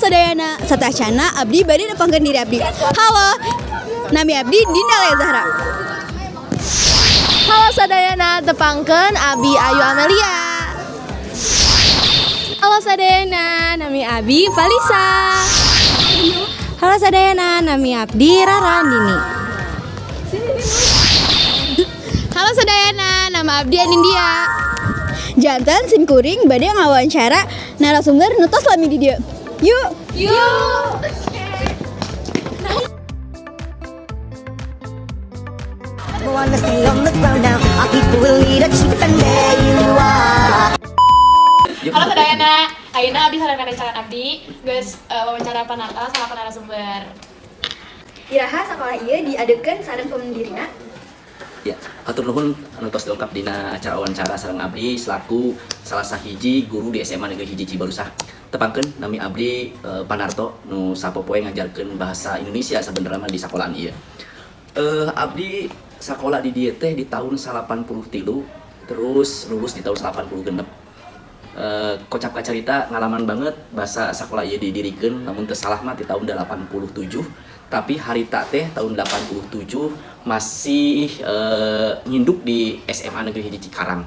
Sadayana, sateuacanna abdi bade nepangkeun diri abdi. Halo, nami abdi Dinda Lea Zahra. Halo sadayana, tepangkeun Abi Ayu Amelia. Halo sadayana, nami Abi Falisa. Halo sadayana, nami abdi Rara Andini. Halo sadayana, nama Abdi Anindya. Janten sim kuring bade ngawawancara narasumber nu tos lami di dieu. Yuk. Yuk. Wanna stay on the ground now. Our people will lead a chief, and there you are. Halo sadayana, ayeuna abdi sareng rerencangan abdi geus wawancara panata sama narasumber. Iraha sakola ieu diadekeun sareng pemendirina? Ya, hatur nuhun anu tos dongkap dina acara wawancara sareng abdi selaku salah sahiji guru di SMA Negeri Hiji Cibarusah. Tepangkeun nami abdi Panarto nu sapopoe ngajarkeun bahasa Indonesia sabenerna mah di sakolahan ieu. Abdi sakola di dieu teh di tahun 83, terus lulus di tahun 86. Kocap kacarita ngalaman banget bahasa sekolah ieu didirikan, lamun teu salah mah di tahun 87, tapi harita teh tahun 87 masih nginduk di SMA Negeri Hiji Cikarang.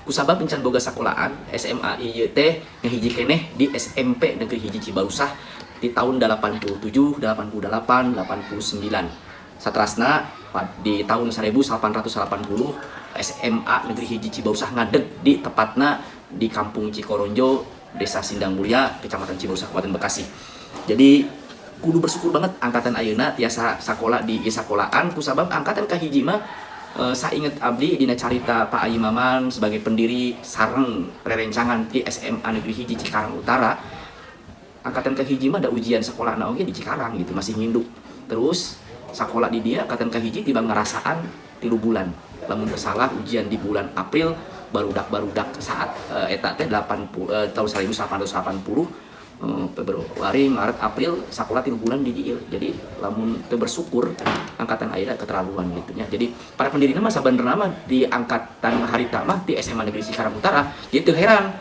Kusabab encan boga sekolahan, SMA ieu teh ngahiji keneh di SMP Negeri Hiji Cibarusah di tahun 87, 88, 89. Satrasna di tahun 1880 SMA Negeri Hiji Cibarusah ngadeg di tepatna di Kampung Cikoronjo, Desa Sindang Mulia, Kecamatan Cibarusah, Kabupaten Bekasi. Jadi kudu bersyukur banget angkatan ayeuna tiasa sakola di ieu sakolaan, kusabab angkatan kahiji mah sainget abdi dina carita Pak Ayi Maman sebagai pendiri sareng rerencangan di SMA Negeri Hiji Cikarang Utara, angkatan kahiji mah ada ujian sekolah na oge di Cikarang gitu, masih nginduk. Terus sekolah di dia angkatan kahiji tiba ngerasaan 3 bulan, lamun teu salah ujian di bulan April, barudak-barudak saat eta teh 80 tahun 1880, Februari, Maret, April sekolah 3 bulan di dieu. Jadi lamun teu bersyukur angkatan ayeuna keterlaluan gitu nya. Jadi para pendiri mah sabenerna mah di angkatan harita mah di SMA Negeri Cikarang Utara. Jadi teu heran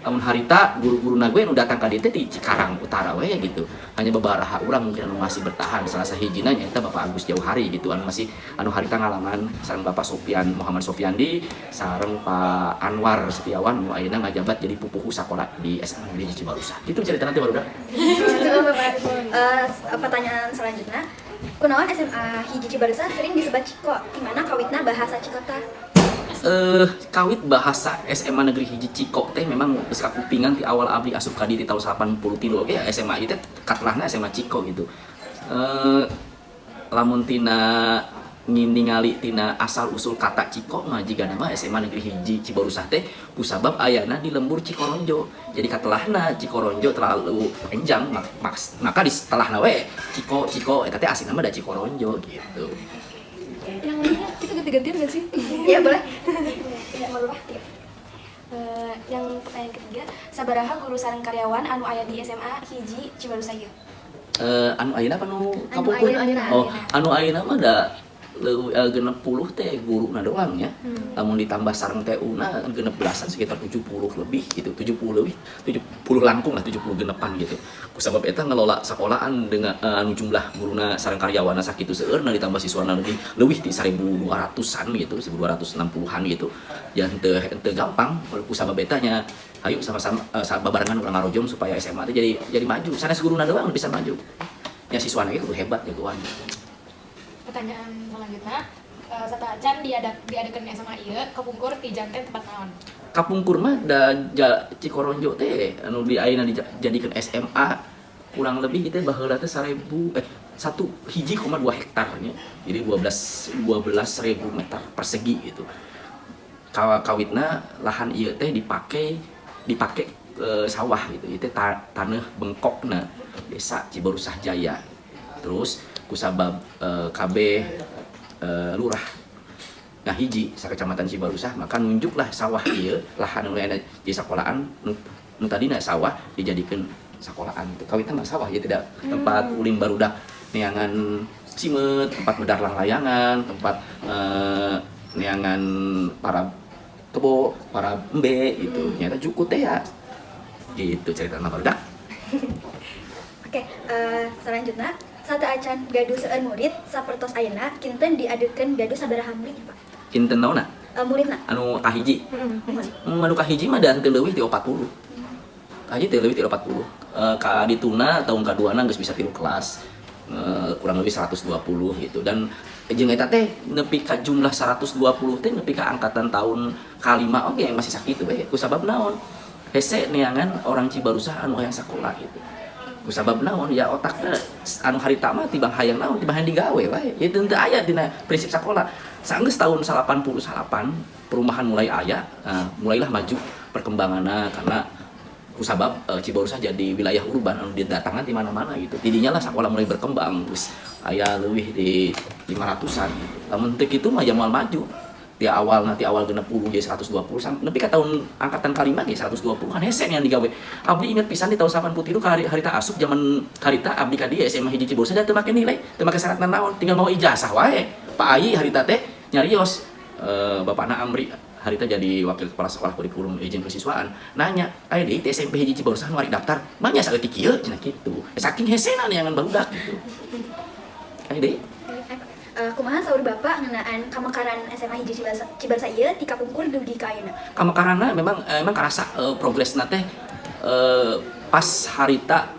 lamun harita guru-guru gue nu datang ka dieu teh di Cikarang Utara we gitu. Hanya beberapa orang mungkin anu masih bertahan, salah sahijina nyaeta Bapak Agus Jauhari gitu, anu masih anu harita ngalaman sareng Bapak Sofian Muhammad Sofiandi sareng Pak Anwar Setiawan nu ayeuna ngajabat jadi pupuhu sakola di SMA Negeri Cibarusah. Gitu cerita nanti baru. Pertanyaan selanjutnya, kunaon SMA Hiji Cibarusah sering disebut Ciko? Di mana kawitna bahasa Ciko tah? Kawit bahasa SMA Negeri Hiji Ciko teh memang geus kakupingan di awal abdi asup ka di tahun 83 oke ya, SMA ieu teh katelahna SMA Ciko gitu. Lamun tina ningali tina asal usul kata Ciko mah jigana mah SMA Negeri Hiji Cibarusah teh kusabab ayana di lembur Cikoronjo. Jadi katelahna Cikoronjo terlalu enjang, maka di setelahna we Ciko. Ciko eta teh aslina mah da Cikoronjo gitu. Yang lainnya kita ganti-gantian gak sih? Iya, boleh. Ya, yang pertanyaan ketiga, sabaraha guru sareng karyawan anu aya di SMA Hiji Cibarusah ieu? Anu ayeuna apa nu kapungkur? Ayeuna. Oh, anu ayeuna mah da 60 teh guru na doang ya. Lamun ditambah sareng TU na genep belasan, sekitar 70 lebih gitu, 70 lebih, 70 langkung lah, 70 genepan gitu. Kusabab eta ngelola sekolahan dengan anu jumlah guruna sareng karyawana sakitu seueurna, ditambah siswana lebih leuwih ti 1200-an gitu, 1260-an gitu. Ya henteu henteu gampang. Kusabab eta nya hayu sama-sama babarengan urang ngarojong supaya SMA teh jadi maju. Sanes guruna doang bisa maju. Ya siswana ge kudu hebat, jagoan. Pertanyaan selanjutnya, sateuacan diadakeun SMA ieu kapungkur ti janten tempat naon? Kapungkur mah da Cikoronjo teh anu di ayeuna dijadikeun SMA kurang lebih itu baheula teh 1000 1,2 hektar nya. Jadi 12 12.000 meter persegi gitu. Kawitna lahan ieu teh dipake dipake sawah gitu. Itu tanah bengkokna desa Cibarusah Jaya. Terus kusabab KB lurah ngahiji sakecamatan Cibarusah, maka nunjuklah sawah ieu, lahan nu aya di sekolahan nu tadina sawah dijadikan sekolahan itu. Kawitna mah sawah ya, tidak tempat ulin barudak neangan simeut, tempat medar langlayangan, tempat neangan para kebo, para embe gitu. Nyata jukut teh ya gitu cerita barudak. Oke, selanjutnya sateuacan gaduh seueur murid sapertos ayeuna, kinten diadekeun gaduh sabaraha murid ya, Pak? Kinten naonna? Muridna. Anu kahiji? Anu kahiji mah dan teu leuwih ti 40. Kahiji teu leuwih ti 40. Ka dituna tahun kaduana geus bisa tilu kelas. Kurang lebih 120 gitu, dan jeung eta teh nepi ka jumlah 120 teh nepi ka angkatan tahun kalima oge masih sakitu we. Ku sabab naon? Hese neangan orang Cibarusah anu hayang sakola gitu. Ku sabab naon ya, otakna anu harita mah tibang hayang naon, tibang hayang digawe wae. Ya teu aya dina prinsip sakola. Sanggeus tahun 88 perumahan mulai aya, nah, mulailah maju perkembanganna karena kusabab Cibarusah jadi wilayah urban anu didatangan di mana-mana gitu. Tidinya lah sekolah mulai berkembang, terus aya leuwih di 500-an gitu. Lamun teu kitu mah ya moal maju. Di awal nanti awal 60 jadi 120 sampai nepi ka tahun angkatan kalima ge 120 kan hese yang digawe. Abdi inget pisan di tahun 83 ka hari harita asup, zaman harita abdi ka dieu SMA 1 Cibarusah teu make nilai, teu make syarat naon, tinggal mau ijazah wae. Pak Ayi harita teh nyarios, Bapakna Amri harita jadi wakil kepala sekolah kurikulum izin kesiswaan, nanya aya deui teh SMP 1 Cibarusah nu arek daftar mah nya saeutik kieu cenah kitu. Saking hesena neangan barudak gitu. Aya deui? Kumaha saur Bapak ngeunaan kamekaran SMA 1 Cibarusah ieu ti kapungkur dugi ka ayeuna? Kamekaranna memang emang karasa progresna teh pas harita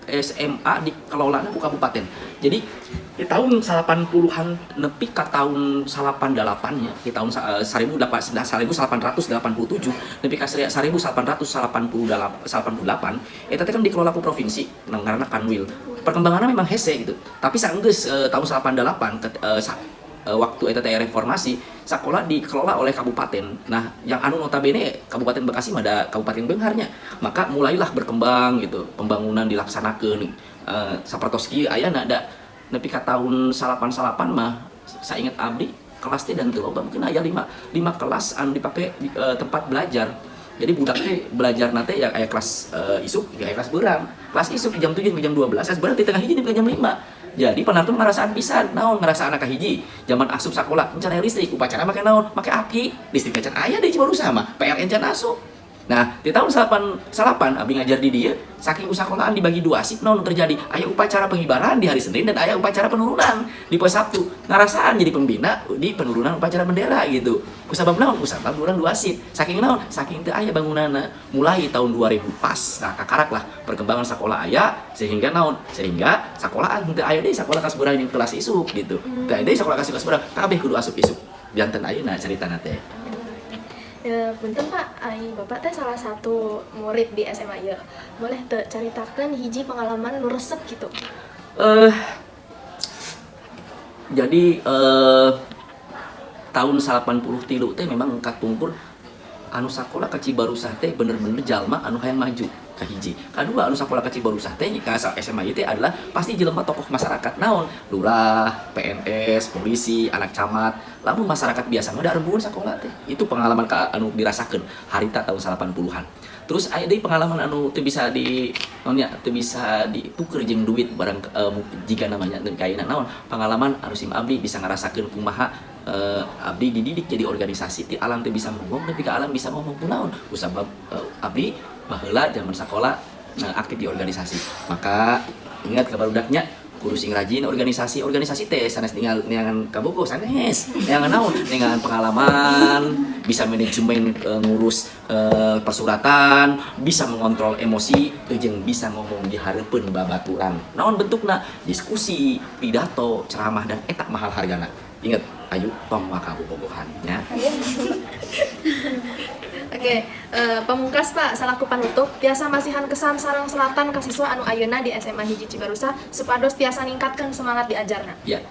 SMA dikelolana ku kabupaten. Jadi di tahun 80-an nepi ka tahun 88 nya, di tahun 1887 nepi ka 1888 eta teh kan dikelola ku provinsi ngaranna Kanwil. Perkembangannya memang hese gitu. Tapi saenggeus tahun 88 waktu eta teh reformasi, sekolah dikelola oleh kabupaten. Nah, yang anu notabene Kabupaten Bekasi mah ada kabupaten beungharnya. Maka mulailah berkembang gitu, pembangunan dilaksanakeun. Sapertos kieu ayana da nepi ka tahun 88 mah sainget abdi kelas teh dan teu loba, mungkin aya 5 5 kelas anu dipake tempat belajar. Jadi budak teh belajar nate ya aya kelas isuk, ya aya kelas beurang. Kelas isuk jam 7 sampai jam 12, kelas beurang di tengah hiji sampai jam 5. Jadi panartum ngarasaan pisan, naon ngarasaan anak hiji, zaman asup sakola can aya listrik, upacara make naon? Make aki. Listrik can aya di Cibarusah mah, PLN can asup. Nah, di tahun 88 abdi ngajar di dieu, saking usakolahan dibagi dua shift, naon terjadi? Aya upacara pengibaran di hari Senin dan aya upacara penurunan di poe Sabtu. Ngarasaan jadi pembina di penurunan upacara bendera gitu. Kusabab naon? Kusabab urang dua shift. Saking naon? Saking teu aya bangunanna. Mulai tahun 2000 pas, nah kakarak lah perkembangan sekolah aya sehingga naon? Sehingga sekolahan teu aya deui sekolah kelas beurang jeung kelas isuk gitu. Teu aya deui sekolah kelas beurang, kabeh kudu asup isuk. Janten ayeuna caritana teh. Ya, punten Pak, ai Bapak teh salah satu murid di SMA ieu. Boleh teu caritakeun hiji pengalaman nu resep gitu? Jadi tahun 83 teh memang kapungkur anu sakola ka Cibarusah teh bener-bener jalma anu hayang maju kahiji. Kadua, anu sakola ka Cibarusah teh ka SMA ieu teh adalah pasti jelema tokoh masyarakat, naon? Lurah, PNS, polisi, anak camat. Lamun masyarakat biasa mah da rembuan sakola teh. Itu pengalaman ka anu dirasakeun harita tahun 80-an. Terus aya deui pengalaman anu teu bisa di naon nya, teu bisa dituker jeung duit barang jika namanya teu kaina naon, pengalaman anu sim abdi bisa ngarasakeun kumaha abdi dididik jadi organisasi ti alam teu bisa ngomong nepi ka alam bisa ngomong. Kunaon? Kusabab abdi baheula zaman sakola aktif di organisasi. Maka ingat ka barudaknya, kudu sing rajin organisasi. Organisasi teh sanes tinggal neangan kabogoh, sanes neangan naon, neangan pengalaman, bisa manajemen, ngurus persuratan, bisa mengontrol emosi jeung bisa ngomong di hareupeun babaturan, naon bentukna, diskusi, pidato, ceramah, dan eta mahal hargana. Ingat, ayo tong waka bobogohan nya. Oke, pamungkas Pak, salaku panutup, tiasa masihan kesan sareng selatan ka siswa anu ayeuna di SMA 1 Cibarusah supados tiasa ningkatkeun semangat diajarna. Ya,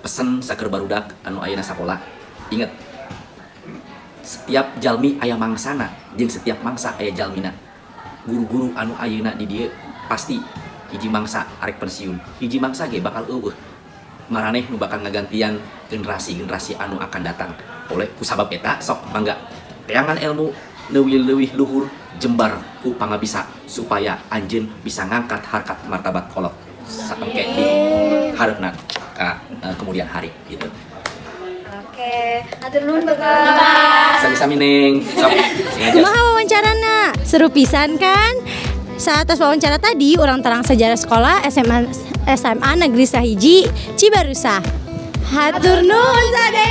pesen saker barudak anu ayeuna sakola, inget, setiap jalmi aya mangsana jeung setiap mangsa aya jalmina. Guru-guru anu ayeuna di dieu pasti hiji mangsa arek pensiun, hiji mangsa ge bakal euweuh. Maraneh nu bakal ngagantian generasi-generasi anu akan datang. Oleh kusabab eta sok mangga teangan ilmu leuwih-leuwih luhur, jembar ku pangabisa supaya anjeun bisa ngangkat harkat martabat kolot saengke di hareupna ka kemudian hari gitu. Oke, hatur nuhun, Bapak. Sami-sami, Neng. Sok, sing aja. Kumaha wawancarana? Seru pisan kan? Saat wawancara tadi, urang terang sejarah sekolah SMA SMA Negeri Sahiji Cibarusah. Hatur nuhun sadayana.